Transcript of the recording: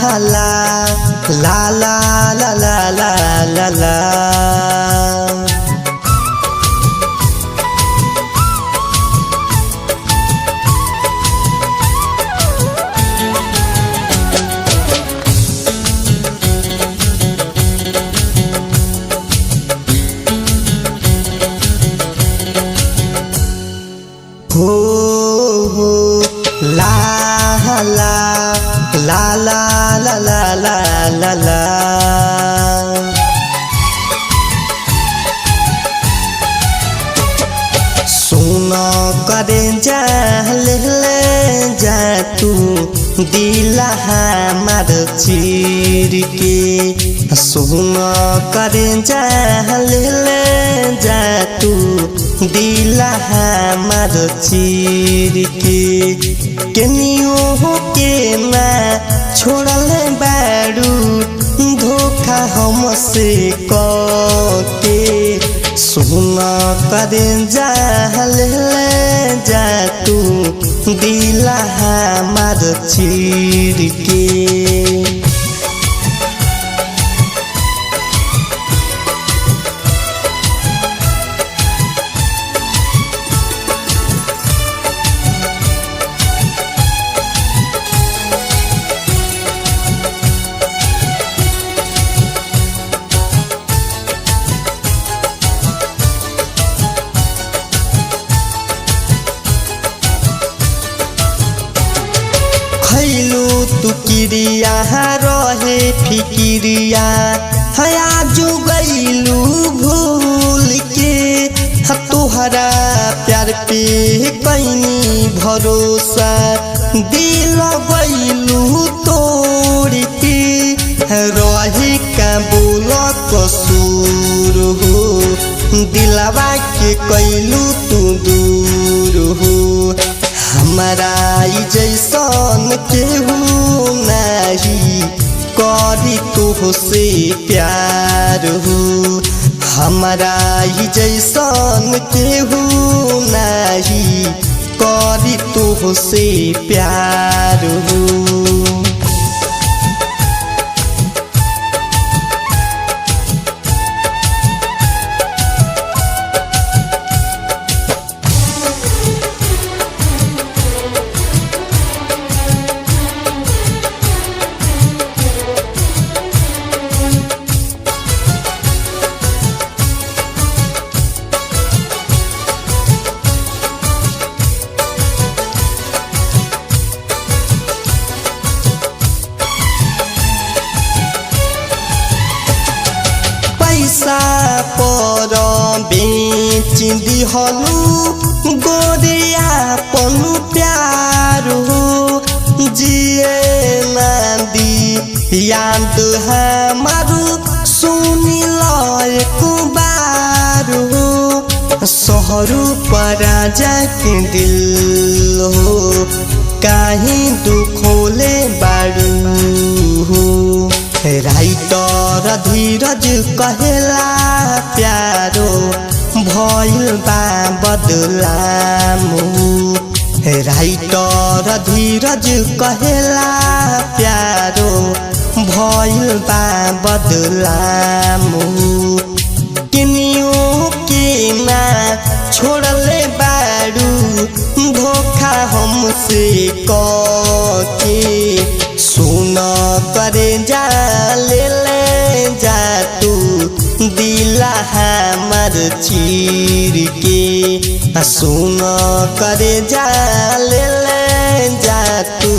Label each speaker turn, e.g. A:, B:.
A: ला ला ला ला ला ला ला ला। हो हो ला ला ला ला ला ला ला ला ला। सुन करे जा ले ले जा तू दिला हमार चीर के। सुन करे जा ले ले जा तू दिला हमार चीर के। केनियो के ना छोड़ल बारू धोखा हमसे के। सुन करे जा ले ले जा तू दिला हमार चीर के। खैलू तू किरिया रहे फिकिरिया हया जो गईलू भूल के। तोहरा प्यार पे कैनी भरोसा दिल गईलू तोड़ के। रही का बोल कसूर हो दिलवा के कैलू तू दूर हो। हमारा जैसन केहू नहीं करी तुहसे प्यार हो। हमारा जैसन केहू नहीं करी तुहसे प्यार हो। पैसा पर बेच दिहलू गोरिया पनु प्यार हो। जिए ना दी याद हमारू सुनी एक बार हो। शहरू पर जाके दिल हो काहे दुखोले बारू हो। राइटर धीरज कहेला प्यारो भइल बा बदलाम। राइटर धीरज कहेला प्यारो भइल बा बदलाम। किनियो के ना छोड़ले बारू धोखा हमसे के। सुन करे जा ले ले जा तू दिला हमार चीर के। सुन करे जा ले ले जा तू